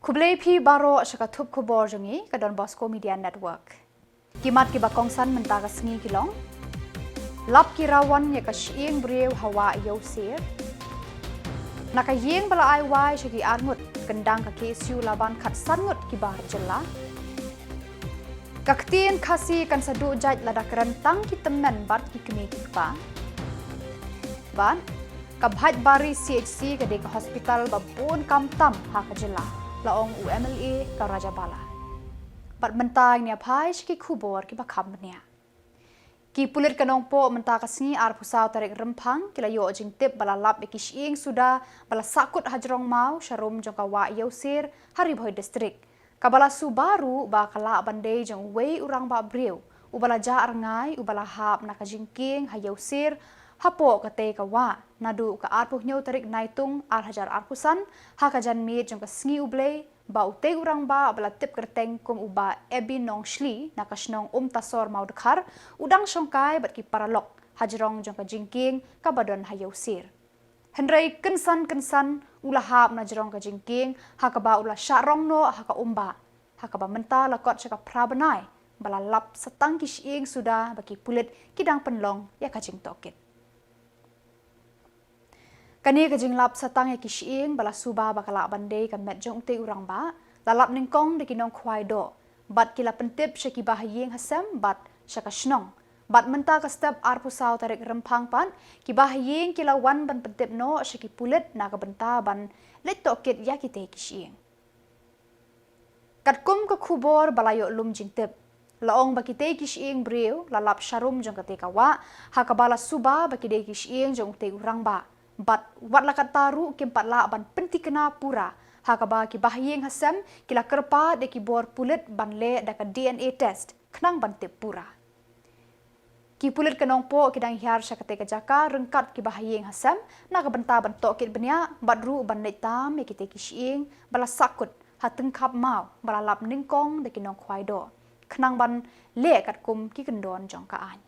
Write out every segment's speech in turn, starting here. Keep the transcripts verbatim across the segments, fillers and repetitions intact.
Khublei phi baroh sha ka thup khubor jong ngi ka Don Bosco Media Network. Ki mat kiba kongsan mynta ka sngi ki long: Lap ki rawan ïa ka shyieng briew ha Wah Ïewsir. Na ka ïing ba la ai wai sha ki arngut, kyndang ka K S U la ban khatsan ngut ki bar jylla. Ka ktien Khasi kan sa duh jait lada kren tang ki tymmen bad ki kmie ki kpa. Bad ka Bhaitbari C H C ka dei ka hospital ba bun kam tam ha ka jylla, la ong u M L A ka Rajabala. Bad mynta ngin ïa phai sha ki khubor kiba kham bniah. Ki pulit ka Nongpoh mynta ka sngi arphew saw tarik Rymphang ki la ïoh jingtip ba la lap ïa ki shyieng suda ba la sahkut ha jrong maw sharum jong ka Wah Ïewsir ha Ri Bhoi District, kaba la suba ruh ba ka lah ban dei jong uwei u rangbah briew uba la jah rngai uba la hap na ka jingkieng ha Ïewsir hapoh katei ka wah naduh ka arphew hynñiew tarik Naitung ar hajar arphew san ha ka janmiet jong ka Sngi U Blei, ba utei u rangbah ba la tip kyrteng kum u Bah Ebi Nongshli na ka shnong Umtasor Mawdkhar u dang shongkai bad ki paralok ha jrong jong ka jingkieng kaba don ha Ïewsir. Hynrei kynsan kynsan u la hap na jrong ka jingkieng ha kaba u la shah rong noh ha ka umbah, ha kaba mynta la kot sha ka phra bnai ba la lap sa tang ki shyieng suda ba ki pulit ki dang pynlong ïa ka jingtohkit. Kane ka jinglap sa tang ïa ki shyieng ba la suba ba ka lah ban dei ka met jong utei u rangbah la lap nyngkong da ki nongkhwai doh bad ki la pyntip sha ki bahaïing hasem bad sha ka shnong. Bad mynta ka step arphew saw tarik Rymphang pat ki bahaïing ki la wan ban pyntip noh sha ki pulit na ka bynta ban leit tohkit ïa kitei ki shyieng. Katkum ka khubor ba la ïoh lum jingtip, la ong ba kitei ki shyieng briew la lap sharum jong katei ka wah ha kaba la suba ba ki dei ki shyieng jong utei u rangbah. Bad wat la katta ruh kim pat lah ban pynthikna pura ha kaba ki bahaïing hasem ki la kyrpad ïa ki bor pulit ban leh da ka D N A test khnang ban tip pura. Ki pulit ka Nongpoh ki dang hiar sha katei ka jaka ryngkat ki bahaïing hasem na ka bynta ban tohkit bniah bad ruh ban leit tam ïa kitei ki shyieng ba la sahkut ha tyngkhap maw ba la lap nyngkong da ki nongkhwai doh khnang ban leh katkum ki kyndon jong ka aiñ.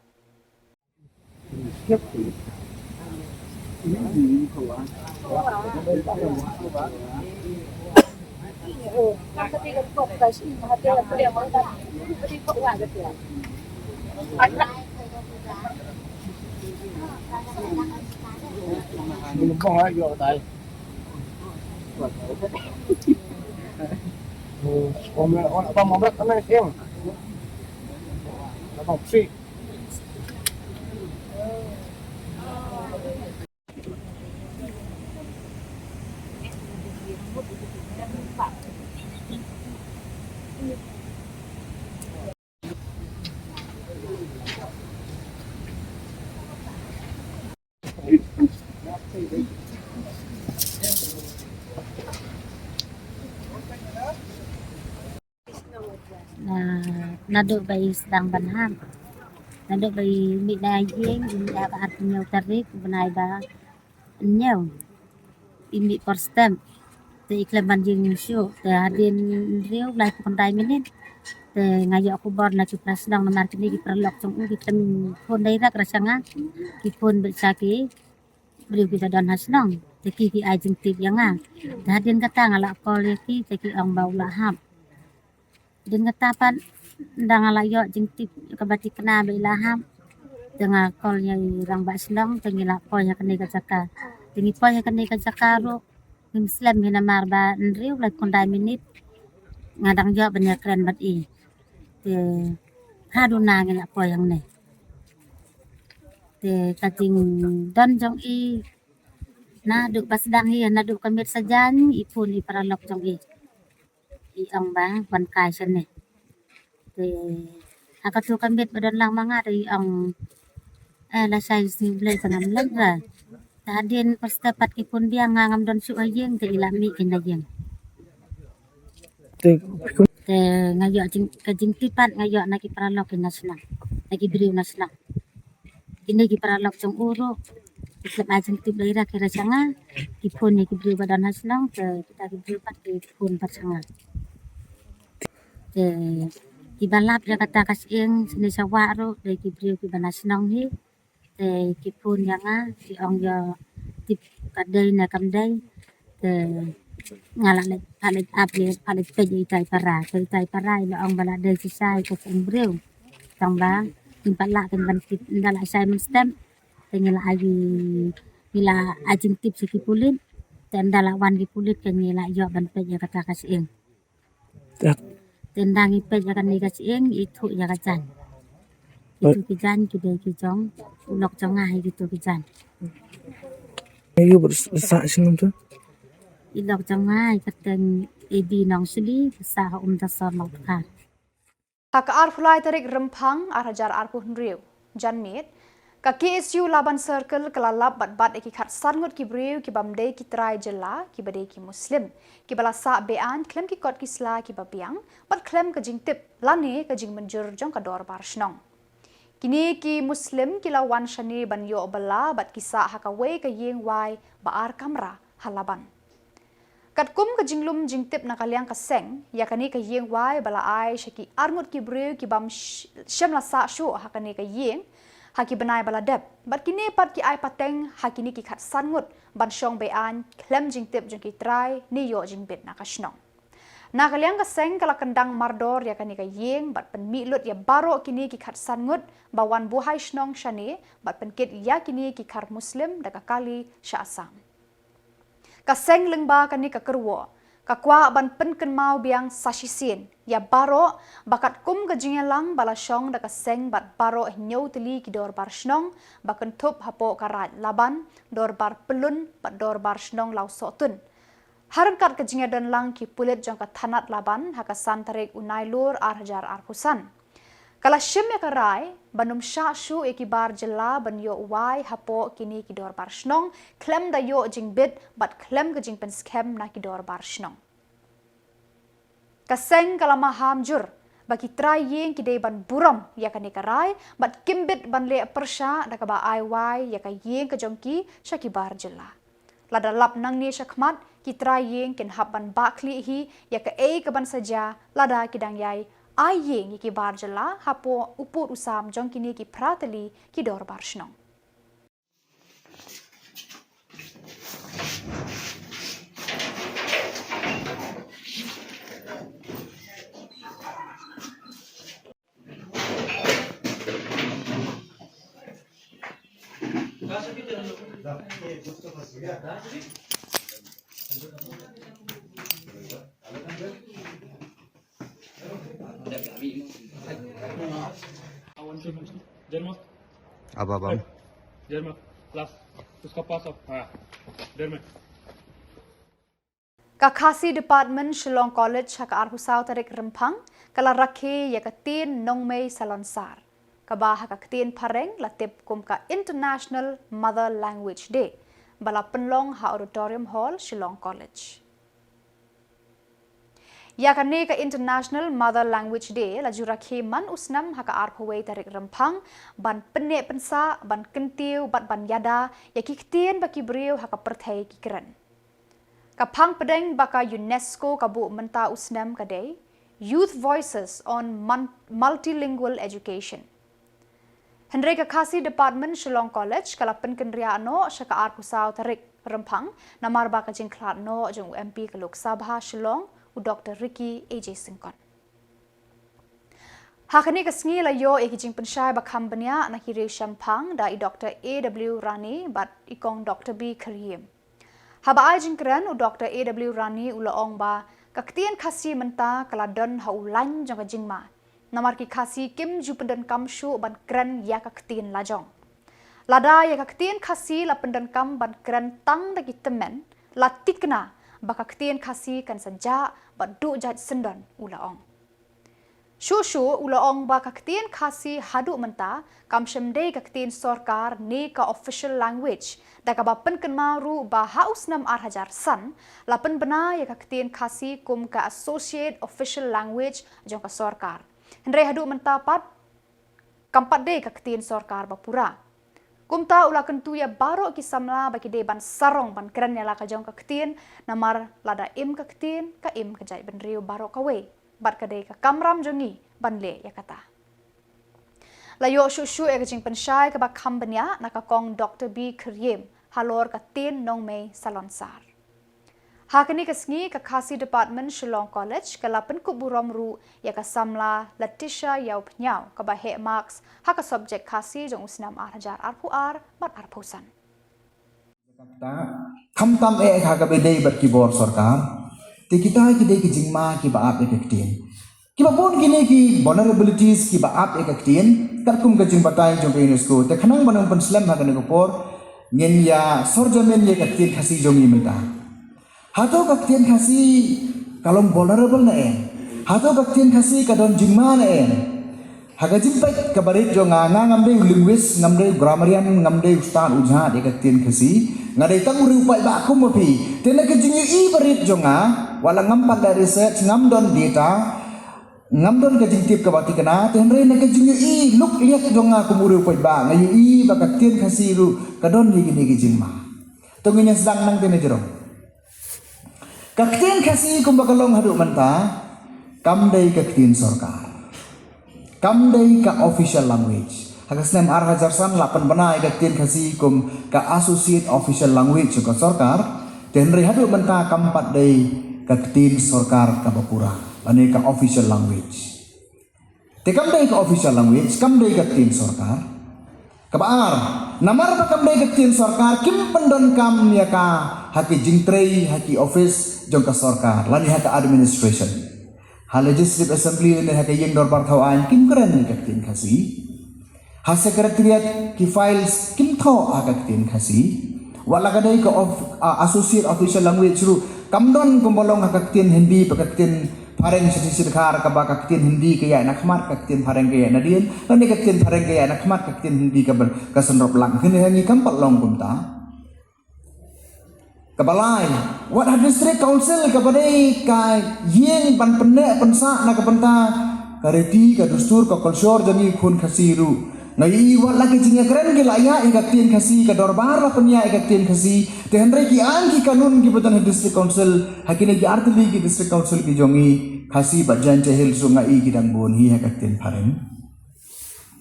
Na, naduh ba i sdang ban hap, naduh ba i mih na ïing, i mih ha ka arphew hynñiew tarik bnai ba hynñiew, i mih por step. Te i khlem ban ïeng shuh, te hadien hynriew laiphew khyndai minit te nga ïoh khubor na ki para shnong, namar kine ki paralok jong u ki khlem phone direct ra sha nga, ki phone beit sha ki briew kiba don ha shnong, te ki ki ai jingtip ïa nga. Te hadien kata nga la call ïa ki, te ki ong ba u la hap. Hadien kata pat, ynda nga la ïoh jingtip kaba thikna ba i la hap, te nga call ïa i rangbah shnong, te ngi la poi ha kane ka jaka. Te ngi poi ha kane ka jaka ruh ngim slem hi namar ba hynriew laiphew khyndai minit nga dang ïoh ban ïakren bad i. Te ha duna ngi la poi hangne. Te ka jingdon jong i naduh ba sdang hi, naduh ka miet sajan i phone i paralok jong i, i ong ba wan kai shane. Te ha katu ka miet ba don lang ma nga te i ong, eh, lashai Sngi U Blei te ngam leit ra. Te hadien por step pat ki phone biang, nga ngam don shuh ha ïing, te i la mih ki na ïing. Te nga ïoh jing, ka jingtip pat nga ïoh na ki paralok ki na shnong, na ki briew na shnong. Kine ki paralok jong u ruh ki khlem ai jingtip direct hi ra sha nga, ki phone ïa ki briew ba don ha shnong, te kita ki briew pat ki phone pat sha nga. Te kiba lap ïa kata ka shyieng shane sha wah ruh dei ki briew kiba na shnong hi. Te ki phone ïa nga, ki ong ïa tip ka dei ne kam dei. Te Nga la leit, la leit ap ïa, la leit peit ïa itai para, te itai para i la ong ba la dei shisha ïa ka sying briew. Tang ba ngim pat lah tang ban tip, ynda la shai mynstem, te ngi la ai, ngi la ai jingtip sha ki pulit. Te ynda la wan ki pulit te ngi la ïoh ban peit ïa kata ka sying. Te ynda ngi peit ïa kane ka sying, ithuh ïa ka jaiñ. Itu ki jaiñ ki dei ki jong u lok jong nga hi, itu ki jaiñ. Ayu bersah sini tu. I lok jong nga i kyrteng Ebi Nongsli, ka sah ha Umdasor, Mawkdkhar. Ha ka arphew lai tarik Rymphang ar hajar arphew hynriew, janmiet, ka K S U Laban Circle ka la lap bad bat ïa ki khatsan ngut ki briew ki bym dei ki trai jylla, ki ba dei ki Muslim, ki ba la sah be-aiñ khlem ki kot ki sla ki ba biang bad khlem ka jingtip lane ka jingmynjur jong ka dorbar shnong. Kine ki Muslim ki la wan shane ban ïoh bylla bad ki sah ha kawei ka ïing wai ba ar kamra ha Laban. Katkum ka jinglum jingtip na ka liang ka seng, ïa kane ka ïing wai ba la ai sha ki arngut ki briew ki bym sh-, shym la sah shuh ha kane ka ïing ha ki bnai ba la dep. Bad kine pat ki ai pateng ha kine ki khatsan ngut ban shong be-aiñ khlem jingtip jong ki trai ne ïoh jingbit na ka shnong. Na ka liang ka seng ka la kyndang mardor ïa kane ka ïing bad pynmih lut ïa baroh kine ki khatsan ngut ba wan buhai shnong shane bad pynkit ïa kine ki khar Muslim da ka kali sha Assam. Ka seng lyngba kane ka kyrwoh ka kwah ban pynkynmaw biang sa shisien ïa baroh ba katkum ka jingïalang ba la shong da ka seng bad baroh hynñiew tylli ki dorbar shnong ba kynthup hapoh ka Raid Laban, dorbar Pyllun bad dorbar shnong Lawsohtun. Ha ryngkat ka jingïadon lang ki pulit jong ka thanat Laban ha ka san tarik u Nailur ar hajar arphew san. Ka la shim ïa ka rai ban ym shah shuh ïa ki bar jylla ban ïoh wai hapoh kine ki dorbar shnong khlem da ïoh jingbit bad khlem ka jingpynskhem na ki dorbar shnong. Ka seng ka la maham jur ba ki trai ïing ki dei ban burom ïa kane ka rai bad kim bit ban leh pyrshah da kaba ai wai ïa ka ïing ka jong ki sha ki bar jylla. Lada lap nangne shakhmat, ki trai ïing kin hap ban bah khlieh hi ïa kaei kaban sa jia lada ki dang ïai ai ïing ïa ki bar jylla hapoh u pud u sam jong kine ki phra tylli ki dorbar shnong. अब, अब, अब। Last. Uska pass off. हाँ। Ka Khasi Department, Shillong College, ha ka arphew saw tarik Rymphang ka la rakhe ïa ka ktien nongmei salonsar, kaba ha ka ktien phareng la tip kum ka International Mother Language Day, ba la pynlong ha Auditorium Hall, Shillong College. Ïa kane ka International Mother Language Day la ju rakhe man u snem ha ka arphew wei tarik Rymphang ban pynneh pynsah, ban kyntiew bad ban ïada ïa ki ktien ba ki briew ha ka pyrthei ki kren. Ka phang pdeng ba ka UNESCO ka buh mynta u snem ka dei Youth Voices on Mun-, Multilingual Education. Hynrei ka Khasi Department, Shillong College ka la pynkynriah noh sha ka arphew saw tarik Rymphang namar ba ka jingkhlad noh jong u M P ka Lok Sabha Shillong, u Doktor Ricky A J Syngkon. Ha kane ka sngi la ïoh ïa ki jingpynshai ba kham bniah na ki riew shemphang da i Doktor A W Rani bad i Kong Doktor B Kyriem. Haba ai jingkren u Doktor A W Rani u la ong ba ka ktien Khasi mynta ka la don ha u lain jong ka jingma, namar ki Khasi kim ju pyndonkam shuh ban kren ïa ka ktien lajong. Lada ïa ka ktien Khasi la pyndonkam ban kren tang da ki tymmen, la thikna ba ka ktien Khasi kan sa jah bad duh jait syndon, u la ong. Shuh shuh u la ong ba ka ktien Khasi haduh mynta kam shym dei ka ktien sorkar ne ka official language, da kaba pynkynmaw ruh ba ha u snem ar hajar san la pynbna ïa ka ktien Khasi kum ka associate official language jong ka sorkar. Hynrei haduh mynta pat kam pat dei ka ktien sorkar ba pura. Kumta u la kyntu ïa baroh ki samla ba ki dei ban sarong ban kren ïa la ka jong ka ktien, namar lada im ka ktien, ka im ka jaitbynriew baroh kawei, bad ka dei ka kamram jong ngi ban leh ïa kata. La ïoh shuh shuh ïa ka jingpynshai kaba kham bniah na ka Kong Doktor B Kyriem halor ka ktien nongmei salonsar. Ha kane ka sngi ka Khasi Department Shillong College ka la pynkup burom ruh ïa ka samla Letitia Ïawphniaw kaba heh marks ha ka subject Khasi jong u snem ar hajar arphew ar bad arphew san. Khamtam eh ha kaba dei bad ki bor sorkar. Te kita ki dei ki jingma kiba ap ïa ka ktien. Kiba bun kine ki vulnerabilities kiba ap ïa ka ktien, katkum ka jingbatai jong ka UNESCO. Te khnang ban ym pynslem ha kane ka por, ngin ïa sorjamin ïa ka ktien Khasi jong ngi mynta. Hato ka ktien Khasi ka long vulnerable ne em? Hato ka ktien Khasi ka don jingma ne em? Ha ka jingpeit kaba rit jong nga, nga ngam dei u linguist, ngam dei u grammarian, ngam dei u stad u jhad ïa ka ktien Khasi. Nga dei tang u riewpaidbah kum ma phi. Te na ka jingïohi ba rit jong nga, wat la ngam pat leh research, ngam don data, ngam don ka jingtip kaba thikna, te hynrei na ka jingïohi luk liat jong nga kum u riewpaidbah, nga ïohi ba ka ktien Khasi ruh ka don ïa kine ki jingma. To ngin ïa sdang nangta na jrong. Ka ktien Khasi kumba ka long haduh mynta, kam dei ka ktien sorkar. Kam dei ka official language. Ha ka snem ar hajar san la pynbna ïa ka ktien Khasi kum ka associate official language jong ka sorkar. Te hynrei haduh mynta kam pat dei ka ktien sorkar kaba pura lane ka official language. Te kam dei ka official language, kam dei ka ktien sorkar. Kaba ar, namar ba kam dei ka ktien sorkar, kim pyndonkam ïa ka ha ki jingtrei, ha ki office jong ka sorkar lane ha ka administration. Ha Legislative Assembly lane ha ka ïing dorbar thaw aiñ kim kren ïa ka ktien Khasi. Ha secretariat ki files kim thoh ha ka ktien Khasi. Wat la ka dei ka of, uh, associate official language ruh kam don kumba long ha ka ktien Hindi bad ka ktien phareng shathie shadkhar, kaba ka ktien Hindi ka ïaid na khmat, ka ktien phareng ka ïaid na dien, lane ka ktien phareng ka ïaid na khmat, ka ktien Hindi ka ban, ka synrop lang. Kine ha ngi kam pat long kumta. Kaba lai, wat ha District Council kaba dei ka ïing ban pynneh pynsah na ka bynta ka riti, ka dustur, ka culture jong ngi khun Khasi ruh. Nga ïohi wat la ki jingïakren ki la ïaid ïa ka ktien Khasi, ka dorbar la pynïaid ïa ka ktien Khasi. Te hynrei ki aiñ ki kanun kiba don ha District Council, ha kine ki artylli ki District Council ki jong ngi, Khasi bad Jaintia Hills ruh nga ïohi ki dang bun hi ha ka ktien phareng.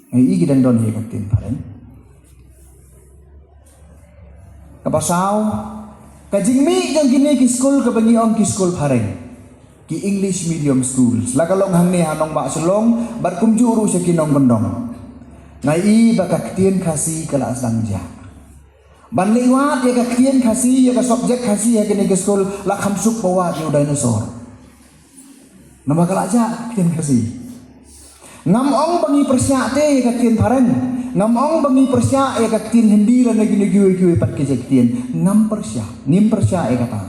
Nga ïohi ki dang don hi ha ka ktien phareng. Kaba saw, ka jingmih jong kine ki skul kaba ngi ong ki skul phareng, ki English medium schools, la ka long hangne ha nongbah Shillong bad kumjuh ruh sha ki nongkyndong. Nga ïohi ba ka ktien Khasi ka la sdang jah. Ban leit wad ïa ka ktien Khasi, ïa ka subject Khasi ha kine ki skul, la kham suk ba wad ïa u dinosaur. Namar ka la jah ka ktien Khasi. Ngam ong ba ngi pyrshah te ïa ka ktien phareng. Ngam ong ba ngi pyrshah ïa ka ktien Hindi lane kine kiwei kiwei pat ki jait ktien. Ngam pyrshah, ngim pyrshah ïa kata.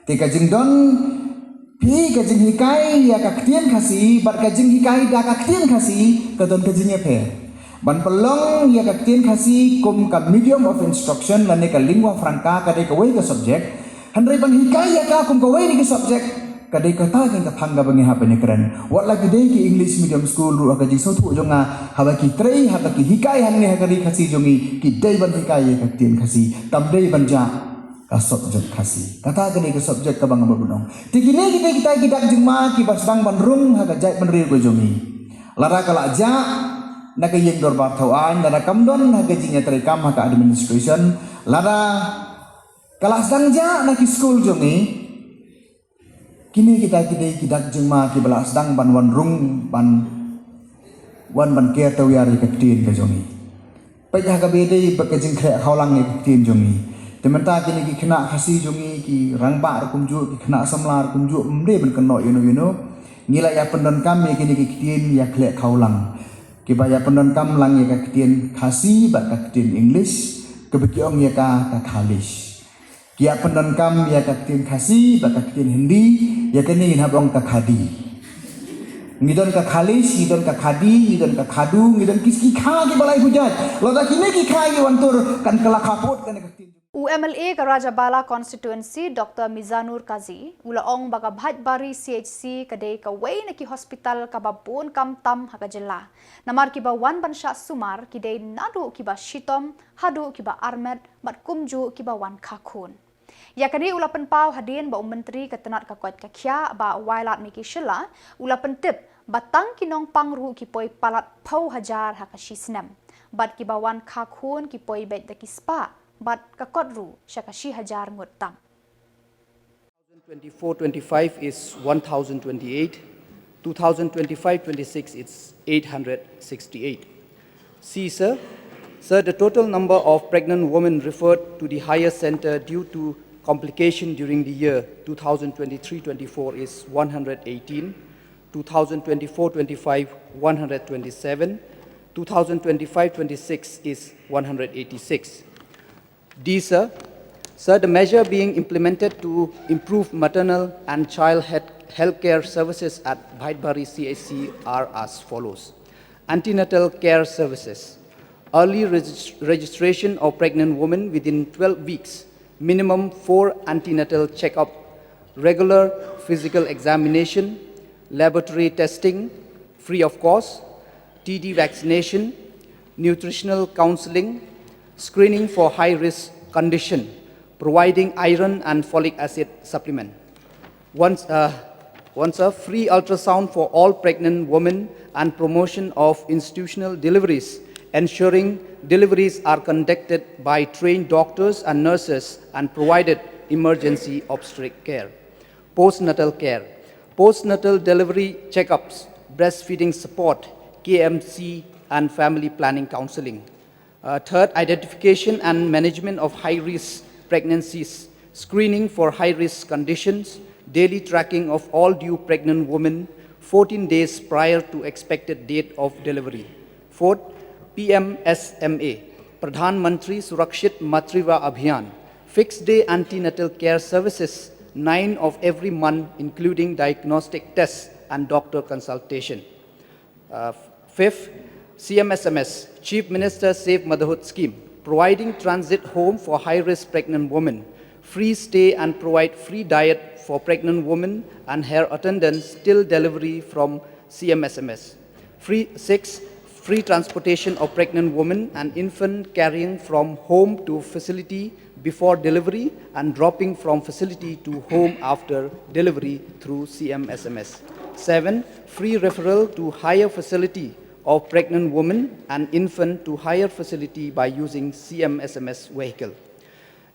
Te ka jingdon phi ka jinghikai ïa ka ktien Khasi bad ka jinghikai da ka ktien Khasi ka don ka jingïapher. Ban pynlong ïa ka ktien Khasi kum ka medium of instruction lane ka lingua franca ka dei kawei ka subject. Hynrei ban hikai ïa ka kum kawei na ki subject ka dei kata ka thang kaba ngi hap ban ïakren. Wat la ki dei ki English medium school ruh ha ka jingsngewthuh jong nga, haba ki trei, haba ki hikai hangne ha ka ri Khasi jong ngi, ki dei ban hikai ïa ka ktien Khasi, kam dei ban jah ka subject Khasi. Kata ka dei ka subject kaba nga mut ban ong. Te kine ki dei kita ki dak jingma kiba sdang ban rung ha ka jaitbynriew ka jong ngi. Lada ka la jah na ka ïing dorbar thaw aiñ, lada kam don ha ka jingïatreikam ha ka administration, lada ka la sdang jah na ki skul jong ngi. Kine kita ki dei ki dak jingma kiba la sdang ban wan rung, ban wan ban ker tawiar ïa ka ktien ka jong ngi. Peit ha kaba dei bad ka jingkhleh khawlang ïa ka ktien jong ngi. Te mynta kine ki khynnah Khasi jong ngi, ki rangbah ruh kumjuh, ki khynnah samla ruh kumjuh, ym dei ban kynnoh ïano ïano. Ngi la ïa pyndonkam ïa kine ki ktien ïa khleh khawlang. Kiba ïa pyndonkam lang ïa ka ktien Khasi bad ka ktien English, kaba ki ong ïa ka ka Khalish. Ki ïa pyndonkam ïa ka ktien Khasi bad ka ktien Hindi, ïa kane ngin hap ong ka khadi. Ngi don ka Khalish, ngi don ka khadi, ngi don ka khadu, ngi don ki, ki kha kiba lai khujat. Lada kine ki kha ki wan tur, kan kylla khappud kane ka ktien. U MLA ka Rajabala Constituency, Doctor Mizanur Kazi, u la ong ba ka Bhaitbari CHC ka dei kawei na ki hospital kaba bun kam tam ha ka jylla. Namar kiba wan ban shah sumar ki dei naduh kiba shitom haduh kiba armet bad kumjuh kiba wan kha khun. Ïa kane u la pynpaw hadien ba u Myntri ka tnat ka koit ka khiah, Bah Wailadmiki Shylla, u la pyntip ba tang ki nongpang ruh ki poi palat phew hajar ha ka shi snem, bad kiba wan kha khun ki poi beit da ki spah, bad ka kot ruh sha ka shi hajar ngut tam. twenty-four twenty-five is one thousand twenty-eight. Two thousand twenty-five twenty-six, it's eight hundred sixty-eight. C, sir. Sir, the total number of pregnant women referred to the higher center due to complication during the year two thousand twenty-three twenty-four is one hundred eighteen. Two thousand twenty-four twenty-five, one hundred twenty-seven. Two thousand twenty-five twenty-six is one hundred eighty-six. D, sir. Sir, the measure being implemented to improve maternal and child health, healthcare services at Bhaitbari C H C are as follows. Antenatal care services. Early regis-, registration of pregnant women within twelve weeks. Minimum four antenatal checkup. Regular physical examination. Laboratory testing, free of cost. T D vaccination. Nutritional counseling, screening for high-risk condition, providing iron and folic acid supplement. Once, uh, once a free ultrasound for all pregnant women and promotion of institutional deliveries, ensuring deliveries are conducted by trained doctors and nurses and provided emergency obstetric care. Postnatal care, postnatal delivery checkups, breastfeeding support, K M C, and family planning counseling. Uh, third, identification and management of high-risk pregnancies, screening for high-risk conditions, daily tracking of all due pregnant women fourteen days prior to expected date of delivery. Fourth, P M S M A, Pradhan Mantri Surakshit Matrutva Abhiyan, fixed day antenatal care services, nine of every month, including diagnostic tests and doctor consultation. Uh, fifth, C M S M S, Chief Minister Safe Motherhood Scheme, providing transit home for high-risk pregnant women, free stay and provide free diet for pregnant women and her attendants till delivery from C M S M S. Free, six, free transportation of pregnant women and infant carrying from home to facility before delivery and dropping from facility to home after delivery through C M S M S. Seven, free referral to higher facility of pregnant women and infant to higher facility by using C M S M S vehicle.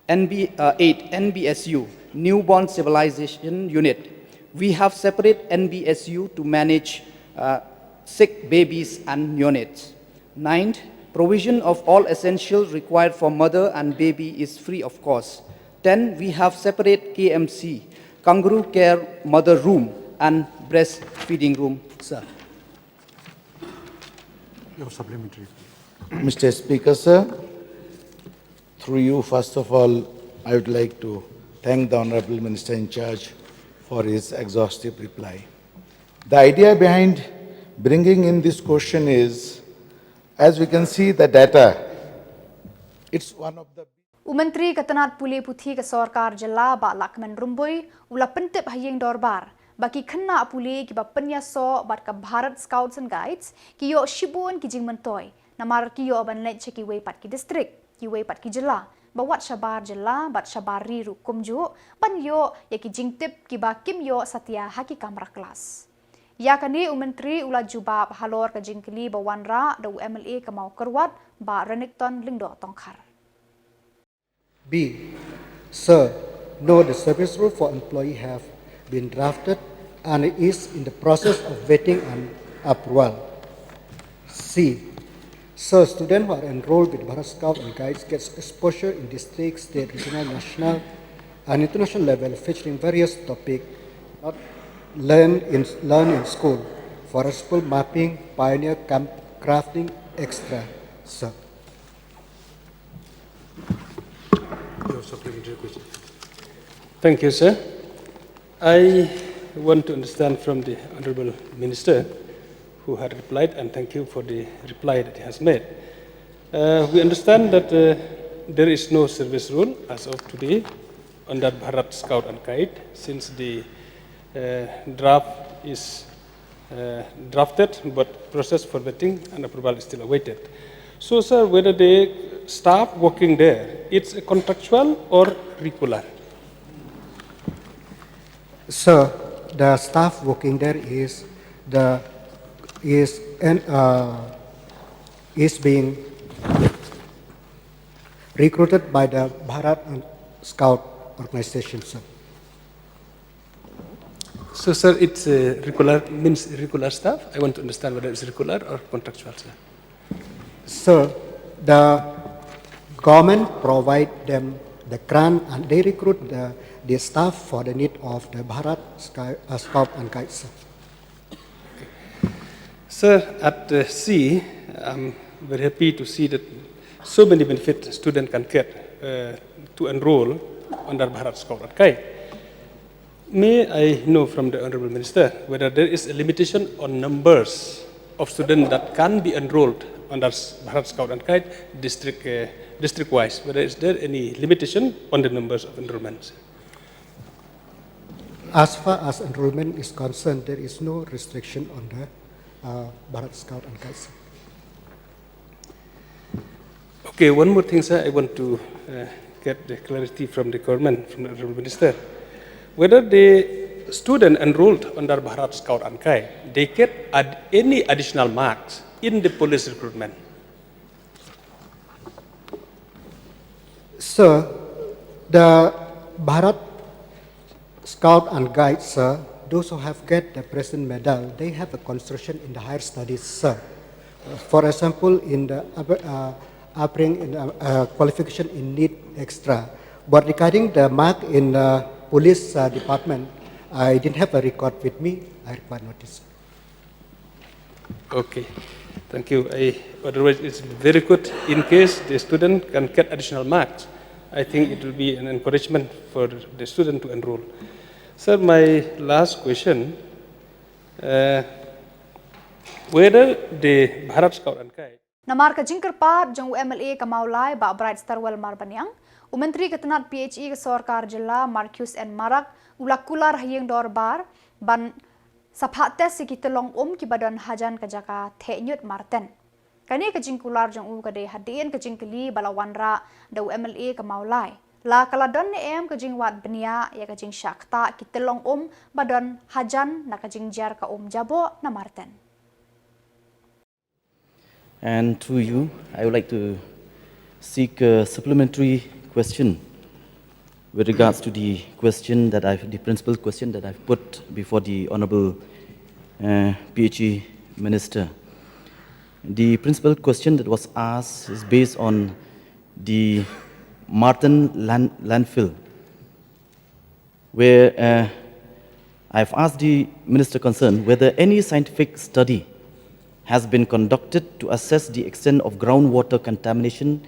N B, uh, eight, N B S U, Newborn Civilization Unit. We have separate N B S U to manage, uh, sick babies and neonates. Ninth, provision of all essentials required for mother and baby is free of cost. Ten, we have separate K M C, kangaroo care mother room and breastfeeding room, sir. Your supplementary. Mister Speaker, sir, through you, first of all, I would like to thank the Honorable Minister in charge for his exhaustive reply. The idea behind bringing in this question is, as we can see the data, it's one of the U Myntri ka tnad pule puthi ka sorkar jylla, Bah Lahkmen Rymbui, u la pyntip ha ïing dorbar ba ki khynnah pule kiba pynïasoh bad ka Bharat Scouts and Guides ki ïoh shibun ki jingmyntoi namar ki ïoh ban leit sha kiwei pat ki district, kiwei pat ki jylla, ba wat shabar jylla bad shabar ri ruh kumjuh, ban ïoh ïa ki jingtip kiba kim ïoh satia ha ki kamra klas. Ïa kane u Myntri u la jubab halor ka jingkylli ba wanrah da u M L A ka Mawkyrwat, Bah Renikton Lyngdoh Tongkhar. B. Sir, no, the service rule for employee have been drafted and is in the process of vetting and approval. C. Sir, students who are enrolled with Bharat Scout and Guides gets exposure in district, state, regional, national, and international level featuring various topic not learn in, learn in school, forest school mapping, pioneer camp crafting, et cetera. Sir. Your supplementary question. Thank you, sir. I want to understand from the Honorable Minister who had replied, and thank you for the reply that he has made. Uh, we understand that, uh, there is no service rule as of today under Bharat Scout and Guide, since the, uh, draft is, uh, drafted, but process for vetting and approval is still awaited. So, sir, whether the staff working there, it's a contractual or regular? Sir, the staff working there is the, is, and, uh, is being recruited by the Bharat Scout organization, sir. So, sir, it's a regular, means regular staff. I want to understand whether it's regular or contractual, sir. So the government provide them the grant and they recruit the, the staff for the need of the Bharat Sky, uh, Scout and Guides. Sir, at uh, C, I'm very happy to see that so many benefits students can get uh, to enroll under Bharat Scout and Guide. May I know from the Honorable Minister whether there is a limitation on numbers of students that can be enrolled under Bharat Scout and Guide district uh, district wise? Whether is there any limitation on the numbers of enrollments? As far as enrollment is concerned, there is no restriction on the uh, Bharat Scout and Guides. Okay, one more thing, sir. I want to uh, get the clarity from the government, from the Honorable Minister, whether the student enrolled under Bharat Scout and Guide, they get ad- any additional marks in the police recruitment. So the Bharat Scout and Guides, sir, those who have get the President Medal, they have a consideration in the higher studies, sir. For example, in the upper- uh, upbringing in uh, uh, qualification in need extra. But regarding the mark in the police uh, department, I didn't have a record with me. I require notice. Okay, thank you. I, otherwise, it's very good in case the student can get additional marks. I think it will be an encouragement for the student to enroll. Sir, my last question, uh, whether the Bharat Scout and Guide Namar ka jingkyrpad jong u M L A ka Mawlai Bah Bright Starwell Marbaniang, u Myntri ka tnat P H E ka sorkar jylla Marcuise N Marak u la kular ha ïing dorbar ban sa phah test ïa ki tyllong um kiba don hajan ka jaka Thehñiut Marten. Kane ka jingkular jong u ka dei hadien ka jingkylli ba la wanrah da u M L A ka Mawlai. La ka la don ne em ka jingwad bniah ïa ka jingshah ktah ki tyllong um ba don hajan na ka jingjar ka um jaboh na Marten. And through you, I would like to seek a supplementary question with regards to the question that I've, the principal question that I've put before the Honorable uh, P H E Minister. The principal question that was asked is based on the Marten land, landfill, where uh, I've asked the Minister concerned whether any scientific study has been conducted to assess the extent of groundwater contamination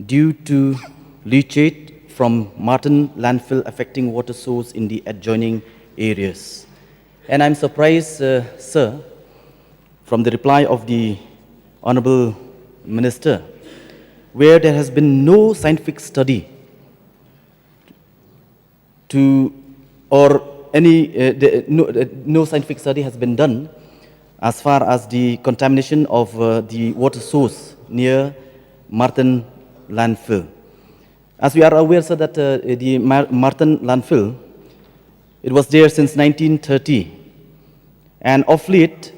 due to leachate from Marten landfill affecting water source in the adjoining areas. And I'm surprised, uh, sir, from the reply of the Honorable Minister, where there has been no scientific study to, or any, uh, the, no, uh, no scientific study has been done as far as the contamination of uh, the water source near Marten landfill. As we are aware, sir, that uh, the Mar- Marten landfill, it was there since nineteen thirty, and of late,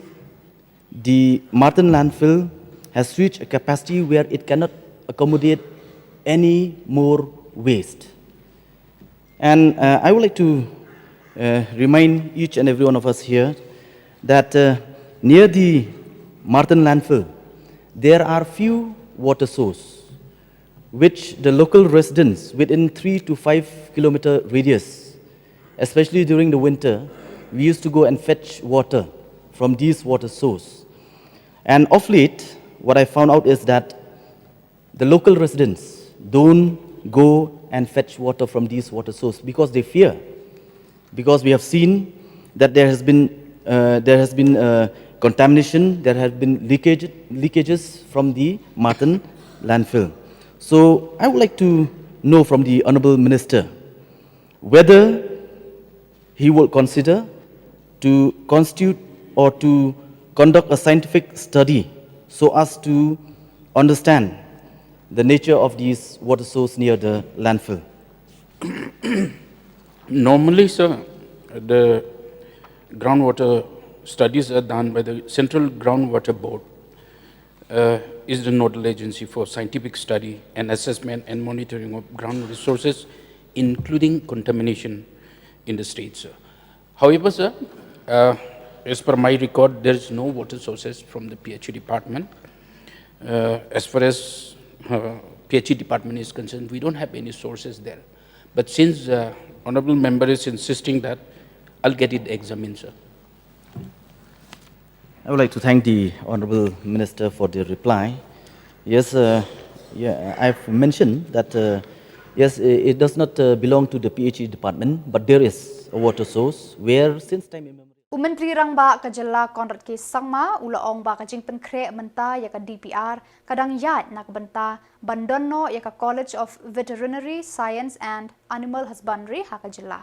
the Marten landfill has reached a capacity where it cannot accommodate any more waste. And uh, I would like to uh, remind each and every one of us here that uh, near the Marten landfill, there are few water sources which the local residents within three to five kilometer radius, especially during the winter, we used to go and fetch water from these water sources. And of late, what I found out is that the local residents don't go and fetch water from these water sources because they fear. Because we have seen that there has been, uh, there has been uh, contamination, there have been leakage, leakages from the Marten landfill. So I would like to know from the Honorable Minister whether he will consider to constitute or to conduct a scientific study so as to understand the nature of these water sources near the landfill. Normally, sir, the groundwater studies are done by the Central Groundwater Board, uh, is the nodal agency for scientific study and assessment and monitoring of ground resources, including contamination in the state, sir. However, sir, Uh, as per my record, there is no water sources from the P H E department. Uh, as far as uh, P H E department is concerned, we don't have any sources there. But since uh, honorable member is insisting that, I'll get it examined, sir. I would like to thank the Honorable Minister for the reply. Yes, uh, yeah, I've mentioned that, uh, yes, i- it does not uh, belong to the P H E department, but there is a water source where since time immemorial. U Myntri Rangbah ka Jylla Conrad K Sangma u la ong ba ka jingpynkhreh mynta ïa ka D P R ka dang ïaid na ka bynta ban don noh ïa ka College of Veterinary Science and Animal Husbandry ha ka jylla.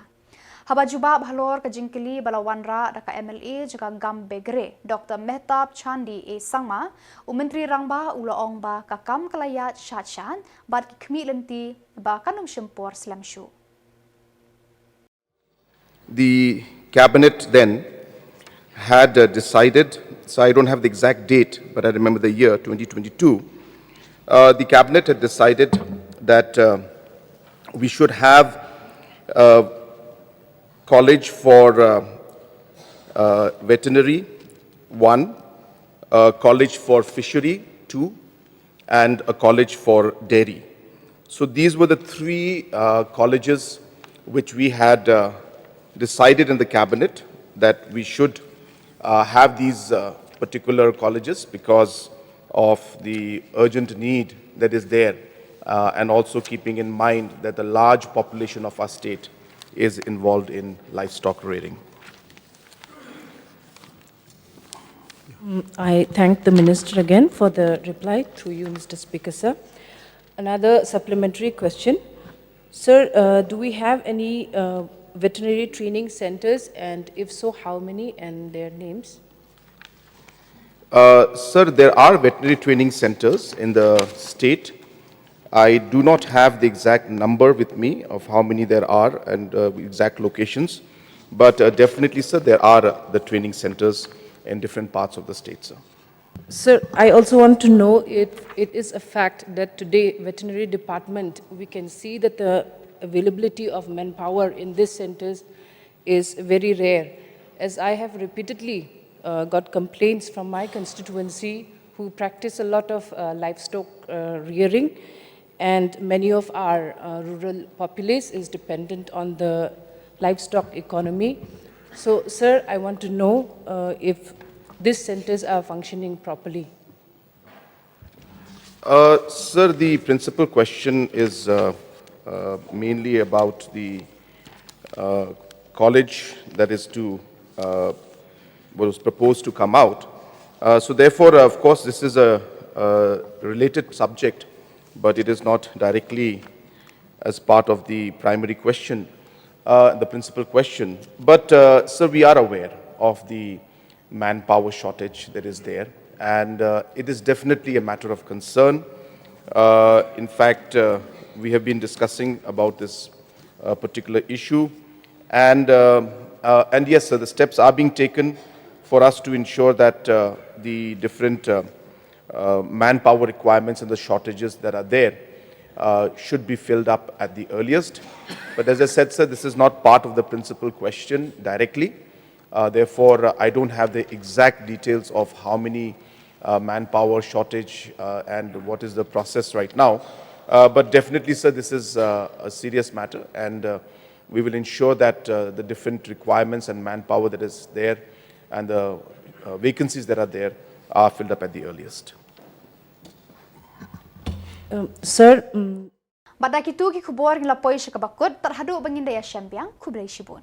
Haba jubab halor ka jingkylli ba la wanrah da ka M L A jong ka Gambegre, Doctor Mehtab Chandi A Sangma, u Myntri Rangbah u la ong ba ka kam ka la ïaid shad shad bad ki khmih lynti ba kan ym shim por slem shuh. The cabinet then had uh, decided, so I don't have the exact date, but I remember the year twenty twenty-two. Uh, the cabinet had decided that uh, we should have a college for uh, uh, veterinary, one, a college for fishery, two, and a college for dairy. So these were the three uh, colleges which we had uh, decided in the cabinet that we should uh, have these uh, particular colleges because of the urgent need that is there, uh, and also keeping in mind that the large population of our state is involved in livestock rearing. I thank the Minister again for the reply through you, Mister Speaker, sir. Another supplementary question. Sir, uh, do we have any uh, veterinary training centers, and if so, how many and their names? Uh, sir, there are veterinary training centers in the state. I do not have the exact number with me of how many there are and uh, exact locations, but uh, definitely, sir, there are uh, the training centers in different parts of the state, sir. Sir, I also want to know if it is a fact that today veterinary department, we can see that the availability of manpower in these centers is very rare. As I have repeatedly uh, got complaints from my constituency who practice a lot of uh, livestock uh, rearing, and many of our uh, rural populace is dependent on the livestock economy. So, sir, I want to know uh, if these centers are functioning properly. Uh, sir, the principal question is uh, uh, mainly about the uh, college that is to uh, was proposed to come out. Uh, so therefore, uh, of course, this is a, a related subject, but it is not directly as part of the primary question, uh, the principal question. But uh, sir, we are aware of the manpower shortage that is there, and uh, it is definitely a matter of concern. Uh, in fact, uh, we have been discussing about this uh, particular issue, and uh, uh, and yes, sir, the steps are being taken for us to ensure that uh, the different uh, uh, manpower requirements and the shortages that are there uh, should be filled up at the earliest. But as I said, sir, this is not part of the principal question directly. Uh, therefore, uh, I don't have the exact details of how many uh, manpower shortage uh, and what is the process right now. Uh, but definitely, sir, this is uh, a serious matter, and uh, we will ensure that uh, the different requirements and manpower that is there and the uh, vacancies that are there are filled up at the earliest. Um, sir, um, Bad da kitu ki khubor ngi la poi sha kaba kut, tad haduh ba ngin da ïashem biang, khublei shibun.